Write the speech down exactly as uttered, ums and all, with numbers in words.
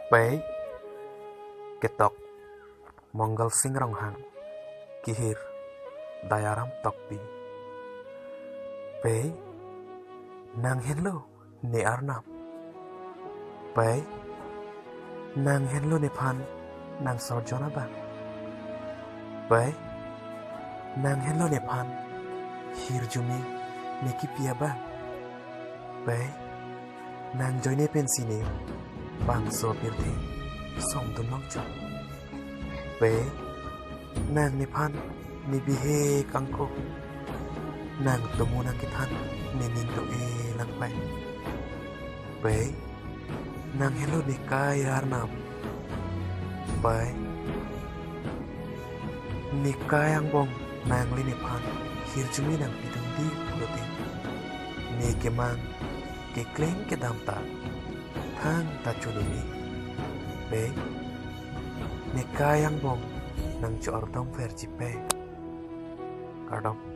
Pei, ketok, Mongal Sing Ronghang. Kehir, Dayaram Tokbi. Pei, nang henlo ne arnam. Pei, nang henlo nephan nang sorjon abang. Pei, nang henlo nephan hirjume ne kipi abang. Pei, nang ajoine pensi ne bangso pirthe songdun longchot. Pei, nang nephan ne bihek angko, nang tomo nang kethan ne ning do-e lang pei. Pei, nang henlo ne kai arnam. Pei, ne kai angbong nangli nephan hirjume nang pidun di pulote, ne kemang keklem kedam ta thangta chodun-e. Pei, ne kai angbong nang cho-ardom verji pei. Kardom.